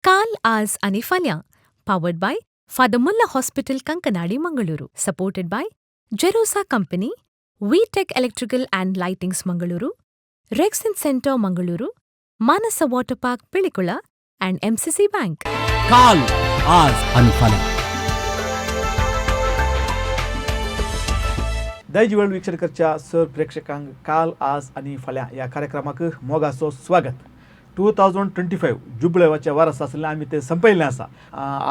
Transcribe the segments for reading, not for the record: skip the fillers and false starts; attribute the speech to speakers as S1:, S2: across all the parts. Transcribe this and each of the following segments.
S1: काल, आज आनी फाल्यां, powered by Father Muller Hospital, Kankanady, Mangaluru, supported by Jerosa company, V Tech Electrical and Lightings, Mangaluru, Rexin Centre, Mangaluru, Manasa Water Park, Pilikula and MCC Bank.
S2: काल, आज आणि फाल्यां.
S3: दैजवेळ वीक्षण sir प्रेक्षकांक काल, आज आणि फाल्यां ह्या कार्यक्रमाक मोगाचो स्वागत. 2025 जुबलेवाचे वर्स आसलें, आमी तें संपयल्लें आसा.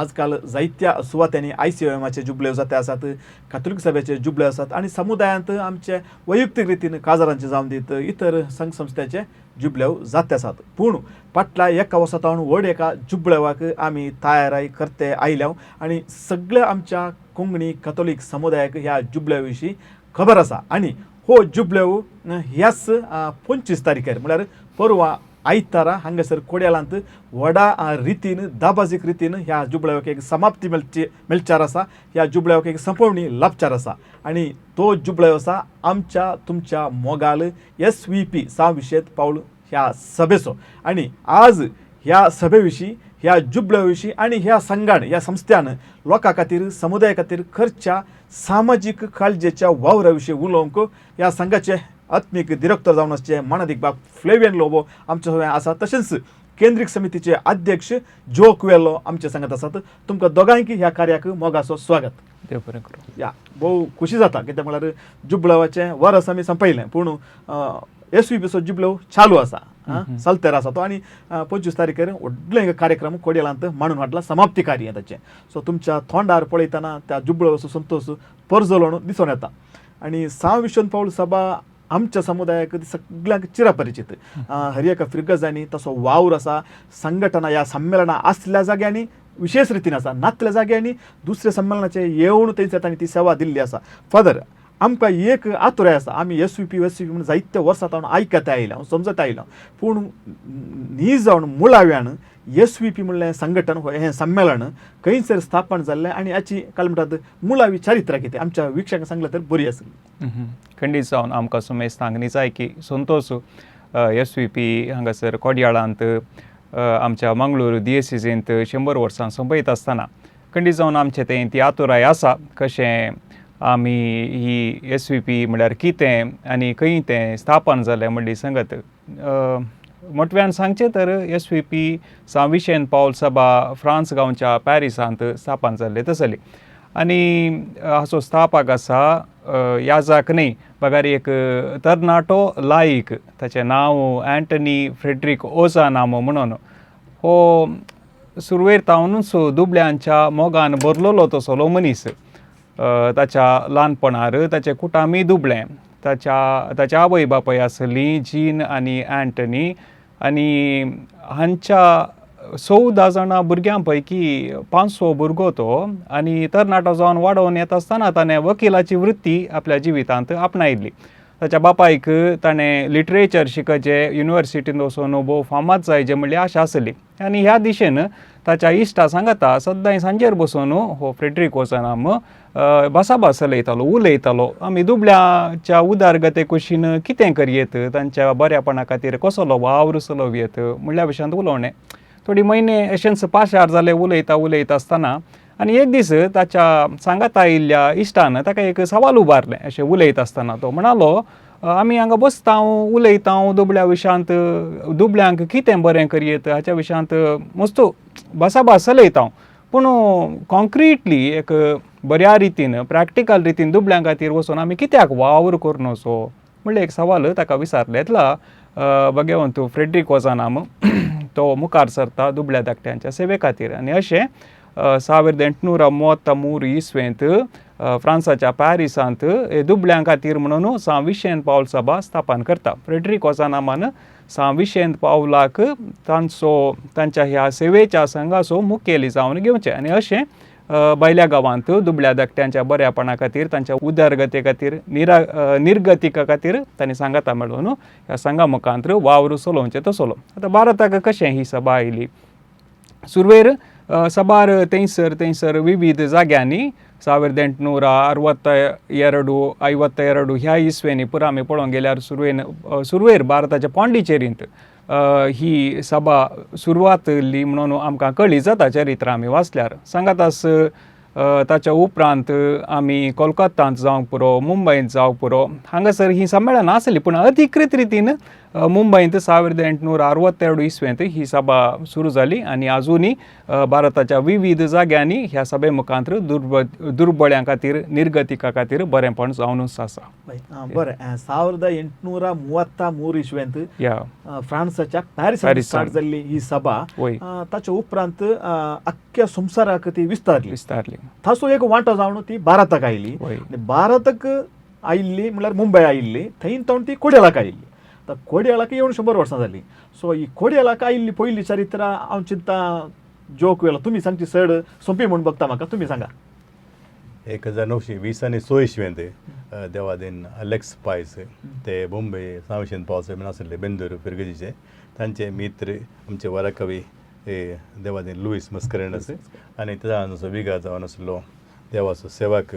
S3: आजकाल जायत्या सुवातांनी आयसीओएमाचे जुबलेव जाते आसात, कातोलीक सभेचे जुबले आसात आनी समुदायांत आमचे वैयक्तीक रितीन काजारांचे जावन दीत इतर संघ संस्थेचे जुबलेव जाते आसात. पूण फाटल्या एका वर्सा सावन व्हड एका जुबलेवाक आमी तयाराय करते आयल्या आनी सगळ्या आमच्या कोंकणी कथोलीक समुदायाक ह्या जुबल्या विशीं खबर आसा. आनी हो जुबलेव ह्याच 25 तारखेर, म्हळ्यार परवा आयतारा, हांगासर कोड्यालांत व्हडा रितीन, दाबाजीक रितीन ह्या जुबळ्याक एक समाप्ती मेळची मेळचार आसा. ह्या जुबळ्याक एक संपवणी लाभचार आसा आनी तो जुबळेव आसा आमच्या तुमच्या मोगाल एसवीपी सां विशेद पावल ह्या सभेचो. आनी आज ह्या सभे विशीं, ह्या जुबल्या विशीं आनी ह्या संघान, ह्या संस्थ्यान लोकां खातीर, समुदाया खातीर करच्या सामाजीक काळजेच्या वावरा विशीं उलोवंक ह्या संघाचे आत्मीक दिरक्तर जावन आसचे मानादीक बाब फ्लेवियन लोबो आमच्या सगळ्यां आसा. तशेंच केंद्रीय समितीचे अध्यक्ष जो कुवेलो आमचे सांगत आसात. तुमकां दोगांयकी ह्या कार्याक मोगाचो स्वागत.
S4: देव बरें करूं.
S3: या, भोव खुशी जाता, कित्याक म्हळ्यार जुबळावाचें वर्स आमी संपयलें, पूण एसवीपीचो जुबलो चालू आसा, चलतेर आसा तो. आनी 25 तारखेर व्हडलो एक कार्यक्रम कोडियालांत मांडून हाडला, समाप्ती कार्य ताचें. सो तुमच्या तोंडार पळयतना त्या जुबळाचो संतोश परजलोण दिसून येता. आनी सां विश्वन पावल सभा आमच्या समुदायाक सगळ्यांक चिरपरिचीत. हर एका फिरगजांनी तसो वावर आसा. संघटना ह्या संमेलनां आसल्या जाग्यांनी विशेश रितीन आसा, नातल्या जाग्यांनी दुसऱ्या संमेलनाचे येवन थंयसर तांणी ती सेवा दिल्ली आसा. फादर, आमकां एक आतुराय आसा. आमी एसवीपी एसवीपी म्हणून जायते वर्सां सावन आयकत आयल्या, समजत आयला, पूण न्ही जावन मुळाव्यान एसवीपी म्हणलें संघटन, हें संमेलन खंयसर स्थापन जाल्लें आनी हाची काल म्हणटात मुळावी चारित्र्य कितें, आमच्या वीक्षकांक सांगलें तर बरी आसली.
S4: खंडीत जावन आमकां सुमेस्तांक जाय की संतोष, एसवीपी हांगासर कोडयाळांत आमच्या मंगळूर दियेसिजींत 100 वर्सां सोंपयत आसतना खंडीत जावन आमचें तें ती आतुराय आसा, कशें आमी ही एसवीपी म्हळ्यार कितें आनी खंय तें स्थापन जालें म्हणली संगत. मोटव्यान सांगचें तर एसवीपी सां विशेन पावल सभा फ्रांस गांवच्या पॅरिसांत स्थापन जाल्लें तसली. आनी हाचो स्थापक आसा याजाक न्हय बगर एक तरणाटो लायक, ताचें नांव अँटनी फ्रेड्रीक ओझानामो म्हणून. हो सुरवेर तावनूच दुबळ्यांच्या मोगान भरलेलो तसलो मनीस. ताच्या ल्हानपणार ताचें कुटामी दुबळें. ताच्या आवय बापूय आसलीं जीन आनी अँटनी आनी हांच्या 14 जाणां भुरग्यां पैकी पांचवो भुरगो तो. आनी तरणाटो जावन वाडोवन येता आसतना ताणें वकिलाची वृत्ती आपल्या जिवितांत आपणायल्ली. ताच्या बापायक ताणें लिटरेचर शिकचें, युनिवर्सिटींत वचून भोव फामाद जायचें म्हणली आशा आसली. आनी ह्या दिशेन ताच्या इश्टा सांगाता सद्दां सांजेर बसून हो फ्रेड्रीक ओझानाम भासाभास चलयतालो, उलयतालो, आमी दुबळ्याच्या उदारगते कुशीन कितें करयेत, तांच्या बऱ्यापणा खातीर कसलो वावर चलोवयेत म्हणल्या विशयांत उलोवणें. थोडी म्हयने अशेंच पाशार जाले उलयता उलयता आसतना. आनी एक दीस ताच्या सांगाता आयिल्ल्या इश्टान ताका एक सवाल उबारलें. अशें उलयता आसतना तो म्हणालो, आमी हांगा बसता उलयता दुबळ्या विशयांत, दुबळ्यांक कितें बरें करयेत हाच्या विशयांत मस्त भासाभास चलयता, पूण कॉन्क्रिटली एक बऱ्या रितीन, प्रॅक्टिकल रितीन दुबळ्यां खातीर वचून आमी कित्याक वावर करून वचो म्हणलें एक सवाल ताका विचारलें. येतला भगेवंत फ्रेड्रीक ओझानाम तो मुखार सरता दुबळ्या धाकट्यांच्या सेवे खातीर. आनी अशें 1833 इस्वेंत फ्रांसाच्या पॅरिसांत दुबळ्यां खातीर म्हणून सां विशेंत पावल सभा स्थापन करता. फ्रेड्रीक ओझानामान सां विशेंत पावलाक तांचो तांच्या ह्या सेवेच्या संघाचो मुखेली जावन घेवचें. आनी अशें भायल्या गांवांत दुबळ्या धाकट्यांच्या बऱ्यापणा खातीर, तांच्या उदरगते खातीर, निर्गतिका खातीर तांणी सांगाता मेळून ह्या संघा मुखांत वावर चलोवचें तसलो. आतां भारताक कशें ही सभा आयली? सुरवेर सबार थंयसर थंयसर विविध जाग्यांनी 1862 52 ह्या इस्वेनी पुरा आमी पळोवंक गेल्यार सुरवेर भारताच्या पॉंडिचेरींत ही सभा सुरवात जाली म्हणून आमकां कळी जाता चरित्र आमी वाचल्यार. सांगातास ताच्या उपरांत आमी कोलकातांत जावंक पुरो, मुंबयंत जावंक पुरो, हांगासर ही संमेळनां आसली, पूण अधिकृत रितीन मुंबयंत 1862 इस्वेंत ही सभा सुरू जाली आनी आजुनूय भारताच्या विविध जाग्यांनी ह्या सभे मुखांत दुर्बळ्यां खातीर, निर्गतिका खातीर बरेंपण जावनूच आसा.
S3: बरें, 1833 इस्वेंत
S4: या
S3: फ्रांसाच्या पॅरिसांत
S4: पॅरिसांत.
S3: स्टार्ट जाल्ली ही सभा,
S4: वय.
S3: ताच्या उपरांत अख्ख्या संवसाराक ती विस्तारली.
S4: विस्तारली.
S3: ताचो एक वांटो जावन ती भारताक आयली.
S4: वय.
S3: आनी भारताक आयिल्ली म्हणल्यार मुंबय आयिल्ली, थंय तावन ती कोडयाळाक आयिल्ली. आतां कोडयाळाक येवन 100 वर्सां जालीं. सो ही कोडयाळाक आयिल्ली पयली चरित्र हांव चिंता जोक वेलो तुमी सांगची चड सोंपी म्हूण बघता म्हाका, तुमी सांगा.
S5: 1920 आनी स इस्वेंत देवादीन अलेक्स पायस ते बोंबे सांवशेन पावस म्हण आसले बेंदूर फिरगजीचे, तांचे मित्र आमचे वराकवी देवादीन लुईस मस्करेनस आनी ताजो विगा जावन आसलो देवाचो सेवक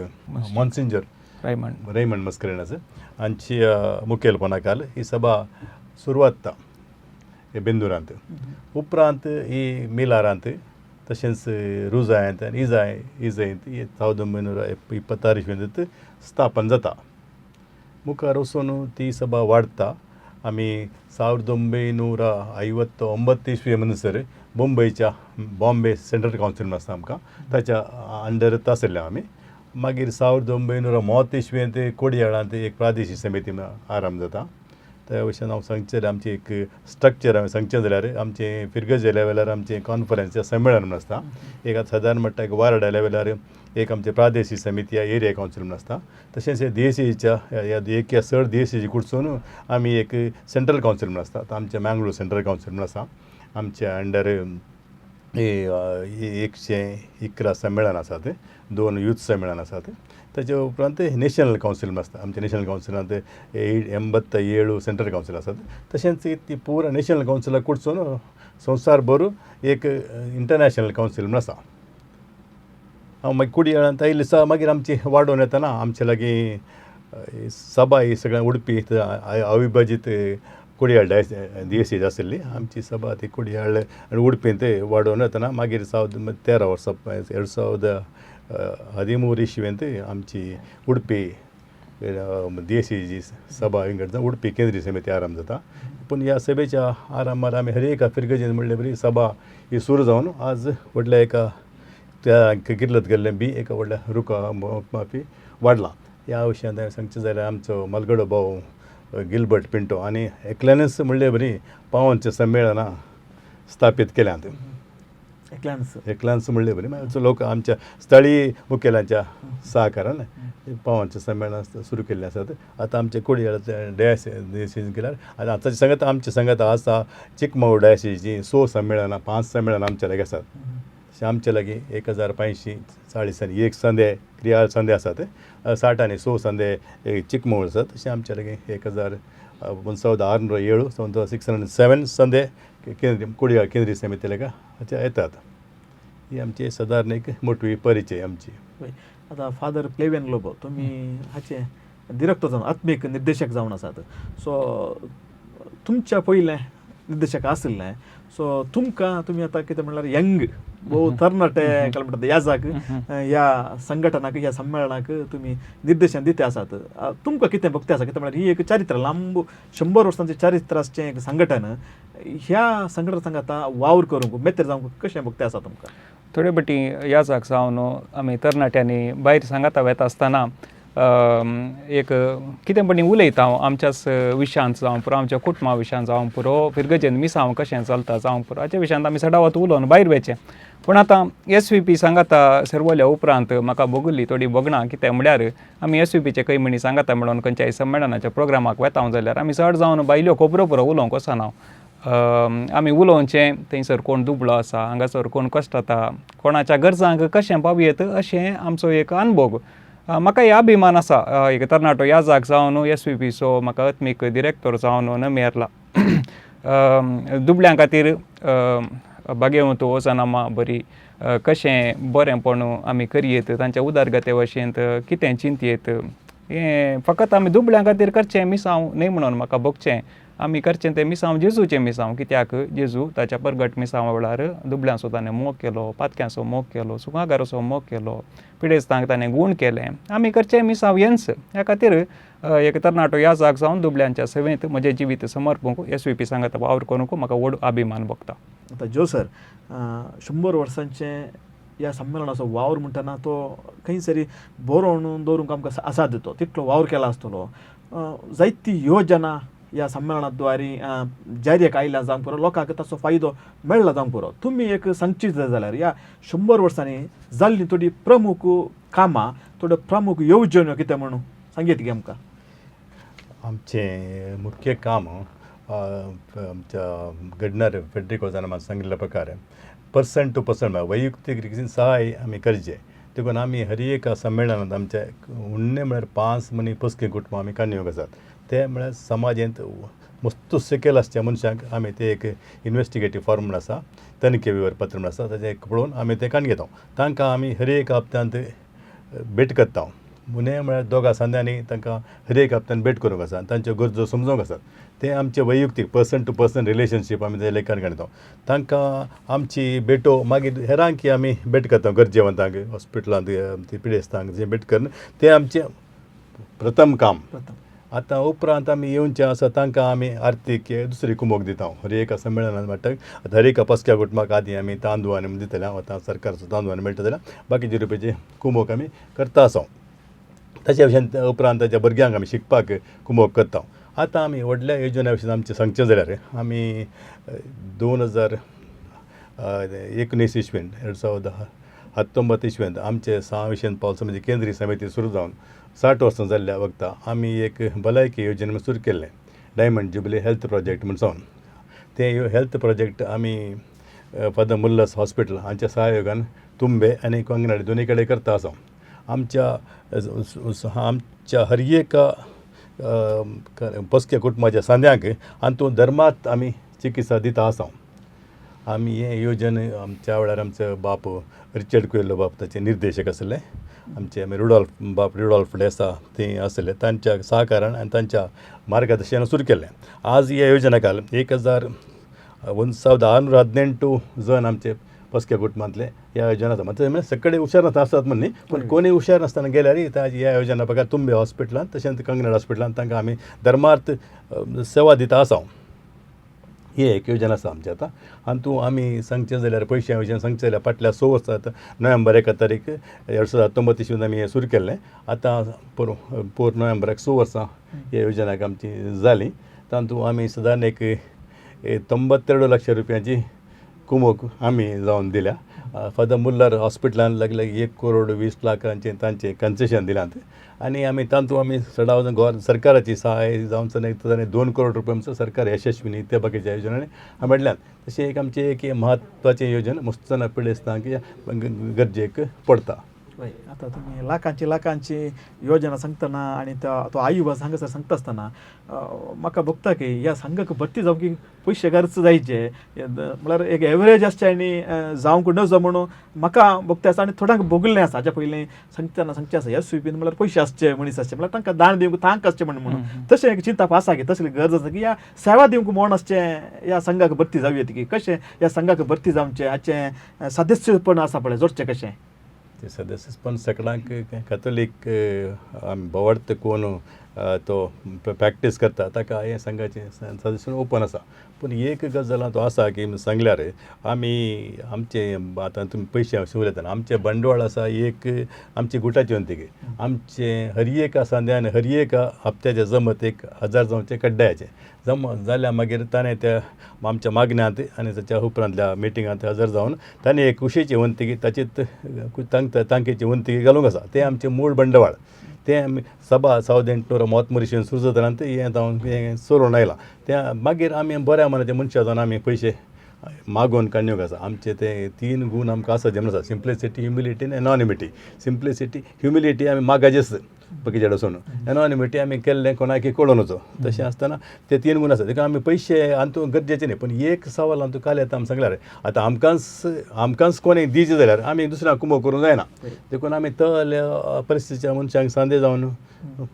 S5: मॉन्सिंजर
S4: रायमंड
S5: रैमंड मस्करेनस हांची मुखेलपणा खाल ही सभा सुरवात हे बेंदुरांत. उपरांत ही मिलारांत तशेंच रुजायांत आनी इजायंत ही 1926 इस्वेंत स्थापन जाता. मुखार वचून ती सभा वाडटा. आमी 1959 इस्वी म्हणसर मुंबयच्या बॉम्बे सेंट्रल कावन्सील म्हूण आसता आमकां, ताच्या अंडर आशिल्ले आमी. मागीर 1930 इस्वेंत कोडयाळांत एक प्रादेशीक समिती म्हूण आरंभ जाता. त्या विशयान हांव सांगचें जाल्यार आमचें एक स्ट्रक्चर हांवें सांगचें जाल्यार आमचें फिरगजे लेवलार आमचें कॉन्फरन्स संमेळन म्हूण आसता. एक आतां सादारण म्हणटा एक वार्ड लेवलार एक आमचे प्रादेशीक समिती या एरिया कावन्सील म्हूण आसता. तशेंच डीएसीच्या एक या चड डीएसीची कडसून आमी एक सेंट्रल कावन्सील म्हूण आसता. आतां आमचें मँगलोर सेंट्रल कावन्सील म्हूण आसा. आमच्या अंडर 111 संमेळन आसात, 2 यूथ संमेळन आसात. ताच्या उपरांत नॅशनल कावन्सील म्हूण आसता. आमच्या नॅशनल कावन्सिलांत 87 सेंट्रल कावन्सील आसात. तशेंच ती पुरा नॅशनल कावन्सिला कडसून संवसार भर एक इंटरनॅशनल कावन्सील म्हूण आसा. हांव मागीर कुडयाळांत आयिल्ले दिसा मागीर आमची वाडोवन येतना आमचे लागीं सभा ही सगळ्या उडपी अविभाजीत कोडियाळ दियसीज आशिल्ली आमची सभा. ती कोडियाळ आनी उडपींत वाडोवन येतना मागीर 13 वर्सां 2013 इस्वेंत आमची उडपी दियसीजी सभा विंगड उडपी केंद्रीय समिती आरंभ जाता. पूण ह्या सभेच्या आरंभार आमी हर एका फिरगजेन म्हणले बरी सभा ही सुरू जावन आज व्हडल्या एका त्या किर्लत गेल्लें बी एका व्हडल्या रुखा माफी वाडलां. ह्या विशयांत हांवें सांगचें जाल्यार आमचो मलगडो भाव गिलबर्ट पिंटो आनी एकल्यानच म्हणले बरी पावनचें संमेळनां स्थापीत केल्यांत.
S3: एकल्यानच
S5: एकल्यानच म्हणले बरी मागीर लोक आमच्या स्थळीय मुखेल्यांच्या सहकारान पावनचें संमेळनां सुरू केल्लें आसात. आतां आमचे कोडयाळाचे डायसिस केल्यार आनी आतांचे सांगता आमचे सांगात आसा चिकमगळूर डायसिची 6 संमेळनां 5 संमेळनां आमच्या लागीं आसात. तशें आमचे लागीं 1540 आनी 1 संदे क्रियाळ संदे आसात, 60 आनी 6 संदे चिकमगळूर आसात. तशें आमच्या लागीं 1607 607 संदे केंद्रीय कोडयाळ केंद्रीय समिती लागीं येतात. ही आमची सादारण एक मोटवी परिचय आमची.
S3: आतां फादर प्लेवियन लोबो, तुमी हाचे डिरेक्टर जावन आत्मीक निर्देशक जावन आसात. सो तुमच्या पयलें निर्देशक आशिल्लें, सो तुमकां तुमी आतां कितें म्हणल्यार यंग भोव तरणाटे काय म्हणटात याजाक ह्या संघटनाक ह्या संमेळनाक तुमी निर्देशन दिते आसात. तुमकां कितें भक्ती आसा? कितें म्हणल्यार ही एक चारित्र लांब 100 वर्सांचें चारित्र आसचें एक संघटन, ह्या संघटना सांगाता वावर करूंक मेत्र जावंक कशें भक्ती आसा तुमकां?
S4: थोडे बटी याजाक जावन आमी तरणाट्यांनी भायर सांगाता वेता आसतना एक कितें पणी उलयता हांव आमच्याच विशयांत जावं पुरो, आमच्या कुटुंबा विशयांत जावं पुरो, फिरगजेन मिसांव कशें चलता जावं पुरो, हाच्या विशयांत आमी सदांच उलोवन भायर वयचें. पूण आतां एस वी पी सांगाता सर्वल्या उपरांत म्हाका भोगल्ली थोडी भोगणां कितें म्हळ्यार आमी एस वी पीचे खंय म्हणी सांगाता म्हणून खंयच्याय संमेळनाच्या प्रोग्रामाक वेता जाल्यार आमी चड जावन बायल्यो खबरो पुरो उलोवंक वचना. आमी उलोवचें थंयसर कोण दुबळो आसा, हांगासर कोण कश्टता, कोणाच्या गरजांक कशें पावयत अशें आमचो एक अनुभव. म्हाका हे अभिमान आसा एक तरणाटो याजाक जावन एस वी पीचो म्हाका आत्मीक डिरेक्टर जावन नमेरला. दुबळ्यां खातीर बागेवंत वचनामा बरी कशें बरेंपण आमी करयेत, तांच्या उदरगते वशेंत कितें चिंतयेत, हें फकत आमी दुबळ्यां खातीर करचें मिसांव न्हय म्हणून म्हाका भोगचें. आमी करचें तें मिसांव जेजूचें मिसांव, कित्याक जेजू ताच्या परगट मिसांवा वेळार दुबळ्यांचो ताणें मोग केलो, पातक्यांचो मोग केलो, सुखागाराचो मोग केलो, पिडेस्तांक ताणें गूण केलें. आमी करचें मिसांव हेंच. ह्या खातीर एक तरणाटो याजाक जावन दुबळ्यांच्या सेवेंत म्हजें जिवीत समर्पूंक एस वी पी सांगाता वावर करूंक म्हाका व्हड अभिमान भोगता.
S3: आतां जो सर 100 वर्सांचें ह्या संमेलनाचो वावर म्हणटना तो खंय तरी बरोवन दवरूंक आमकां आसात, तो तितलो वावर केला आसतलो. जायती योजना ह्या संमेलनाद्वारे जारीक आयल्या जावंक पुरो, लोकांक ताचो फायदो मेळ्ळा जावंक पुरो. तुमी एक सांगची जाल्यार ह्या 100 वर्सांनी जाल्लीं थोडीं प्रमुख कामां, थोड्यो प्रमुख येवजण्यो कितें म्हणून सांगीत गे आमकां.
S5: आमचें मुख्य काम आमच्या घडणार फेड्रिक वाजान सांगिल्ल्या प्रकार पर्सन टू पर्सन म्हळ्यार वैयक्तीक रितीन सहाय आमी करचें. देखून आमी हर एका संमेलनांत आमच्या उण्णे म्हळ्यार 5 मनी पोसकी कुटुंबां आमी काडून आसात. ते म्हळ्यार समाजेंत मस्तू सकयल आसच्या मनशांक आमी ते एक इनवेस्टिगेटीव फॉर्म म्हूण आसा, तनिखे विवरपत्र म्हूण आसा, ताचें एक पळोवन आमी तें काडून घेता. तांकां आमी हर एक हप्त्यांत भेट करता. उणें म्हळ्यार दोगा सांद्यांनी तांकां हर एक हप्त्यान भेट करूंक आसा आनी तांच्यो गरजो समजोंक आसात. तें आमचें वैयक्तीक पर्सन टू पर्सन रिलेशनशीप आमी ते लेखन काडटा. तांकां आमची भेटो मागीर हेरांकी आमी भेट करता, गरजेवंतांक हॉस्पिटलांत पिडेस्तांक जे भेट करून तें आमचें प्रथम काम. आतां उपरांत आमी येवचें आसा तांकां आमी आर्थीक दुसरी कुमोक दिता. हर एका संमेलनान वांट्याक हर एका पसक्या कुटुंबाक आदी आमी तांदूळ आनी दितले. आतां सरकारचो तांदूळ आनी मेळटा जाल्यार बाकीचे रुपयाचे कुमोक आमी करता आसा. ताच्या भशेन उपरांत ताच्या भुरग्यांक आमी शिकपाक कुमोक करता. आतां आमी व्हडल्या योजना विशीं आमचें सांगचें जाल्यार आमी 2019 इसवेंत 2019 इसवेंत आमचे सां विशेन पावस म्हणजे केंद्रीय समिती सुरू जावन 60 वर्सां जाल्ल्या वखता आमी एक भलायकी योजना सुरू केल्लें, डायमंड जुबली हेल्थ प्रोजेक्ट म्हूण जावन. तें हेल्थ प्रोजेक्ट आमी फादर मुल्लस हॉस्पिटल हांच्या सहयोगान तुंबे आनी कंगनाडी दोनी कडेन करता आसा. आमच्या आमच्या हर एका पोसक्या कुटुंबाच्या सांद्यांक हातूंत धर्मांत आमी चिकित्सा दिता आसा. आमी हें योजन आमच्या वेळार आमचो बाप रिचर्ड कुयेलो बाप ताचे निर्देशक आसले, आमचे आमी रुडॉल्फ बाप रुडॉल्फ डेसा ते आसले, तांच्या सहकारान आनी तांच्या मार्गदर्शनान सुरू केल्लें. आज ह्या योजना काल 1618 जण आमचे पसक्या कुटुंबांतले ह्या योजना आसा. म्हणजे सगळे हुशार नासता आसतात म्हण न्ही, पूण कोणूय हुशार नासतना गेल्यार ह्या योजना प्रकार तुंबे हॉस्पिटलांत तशेंच कंगनाड हॉस्पिटलांत तांकां आमी धर्मार्थ सेवा दिता आसा. ही एक योजना आसा आमची. आतां हातूंत आमी सांगचें जाल्यार पयशां विशयान सांगचें जाल्यार फाटल्या 6 वर्सां आतां नोव्हेंबर 1 तारीख 2019 इसवीन आमी हें सुरू केल्लें. आतां पोर नोव्हेंबराक 6 वर्सां ह्या योजनाक आमची जालीं. तातूंत आमी सदांच एक 92 लक्ष रुपयांची कुमोक आमी जावन दिल्या. फादर मुल्लर हॉस्पिटलान लागले 1 करोड 20 लाखांचें तांचें कन्सेशन दिलां आनी आमी तातूंत आमी चडावत गोवा सरकाराची सहाय जावन ताणें 2 करोड रुपया आमचो सरकार यशस्विनी त्या बाकीच्या योजनांनी हाडल्यात. तशें एक आमचें एक म्हत्वाचें योजन मुस्तना पिडेस्तांक गरजेक पडटा.
S3: आतां तुमी लाखांची लाखांची योजना सांगतना आनी तो आयुबा हांगासर सांगता आसतना म्हाका भोगता की ह्या संघाक भरती जावंक की पयशे खर्च जायचे म्हळ्यार एक एवरेज आसचें आनी जावंक नजो म्हणून म्हाका भोगता आसा आनी थोड्यांक भोगलें आसा. हाच्या पयलीं सांगतना सांगचें आसा एस पीन म्हळ्यार पयशे आसचे मनीस आसचे म्हळ्यार तांकां दान दिवंक तांक आसचें म्हणून म्हणून तशें एक चिंतप आसा की तसली गरज आसा की ह्या सेवा दिवंक म्हण आसचें ह्या संघाक भरती जावं येता की कशें ह्या संघाक भरती जावचें हाचें सदस्यपण आसा पळय जोडचें कशें
S5: ते सदस्य पण सगळ्यांक कॅथोलीक आमी भवार्थ कोण तो प्रॅक्टीस करता ताका हें संघाचें सदस्य ओपन आसा. पूण एक गजाल तो आसा की सांगल्यार आमी आमचे आतां तुमी पयशे उलयतना आमचें बंडवाळ आसा एक आमची गुटाची वंतीक आमचें हर एका सांद्यान हर एका हप्त्याचें जमत 1000 जावचें कड्ड्याचें जमा जाल्यार मागीर ताणें त्या आमच्या मागण्यांत आनी ताच्या उपरांतल्या मिटिंगांत हजर जावन ताणें एक कुशीची वंतीक ताचेच तांकेची वंतीक घालूंक आसा. तें आमचें मूळ बंडवाळ तें आमी सभा सावदेंटूर मोतमुरीशीन सुरू जातना हें जावन हें चलोवन आयलां. तें मागीर आमी बऱ्या मनाच्या मनशां जावन आमी पयशे मागोवन काडूंक आसा. आमचे ते 3 गूण आमकां आसा जे आसा सिंप्लिसिटी, ह्युमिलिटी आनी एनॉनिमिटी. सिंप्लिसिटी, ह्युमिलिटी आमी मागाचेच बगीचा वचून एनॉनिमिटी आमी केल्लें कोणाक कळोन वचो तशें आसतना ते 3 गुण आसा. देखून आमी पयशे आमतूं गरजेचे न्ही, पण एक सवाल आमतूं काल येता आमी सांगल्यार आतां आमकांच कोणी दिवचें जाल्यार आमी दुसऱ्यांक कुमो करूंक जायना. देखून आमी तल्या परिस्थितीच्या मनशांक सांदे जावन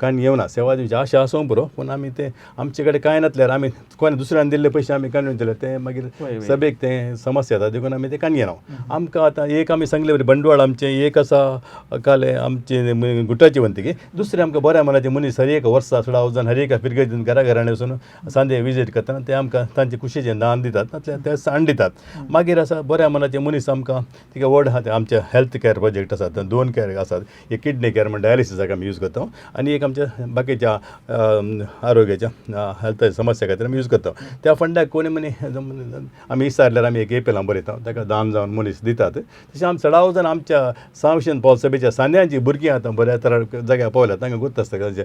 S5: कांय घेवना, सेवा दिवची आशा आसूंक पुरो, पूण आमी ते आमचे कडेन कांय नासल्यार आमी कोणे दुसऱ्यान दिल्ले पयशे आमी काडून दिले ते मागीर सभेक तें समस्या येता, देखून आमी ते काडून घेना. आमकां आतां एक आमी सांगले बरें बंडवाळ आमचें एक आसा काले आमचे गुटाची वंती, दुसरें आमकां बऱ्या मनाचे मनीस हर एक वर्सा 16 जाण हर एका फिरगेजीन घरा घरांनी वचून सांजे विजीट करतना ते आमकां तांचे कुशीचें दान दितात, ते सांड दितात. मागीर आसा बऱ्या मनाचे मनीस आमकां तिका व्हड आहा ते आमचे हेल्थ कॅर प्रोजेक्ट आसात, 2 कॅर आसात, एक किडनी कॅर म्हण डायलिसिसाक आमी यूज करता आनी एक आमच्या बाकीच्या आरोग्याच्या हेल्थ समस्या खातीर आमी यूज करता. त्या फंडाक कोणी मनी आमी विचारल्यार आमी एक एपेलां बरयता, ताका दान जावन मनीस दितात. तशें आमी चडाव जाण आमच्या सांवशेन पावल सभेच्या सांद्यांची भुरगीं आतां बऱ्या तरा जाग्यार पावल्या, तांकां गोत्त आसता तांचे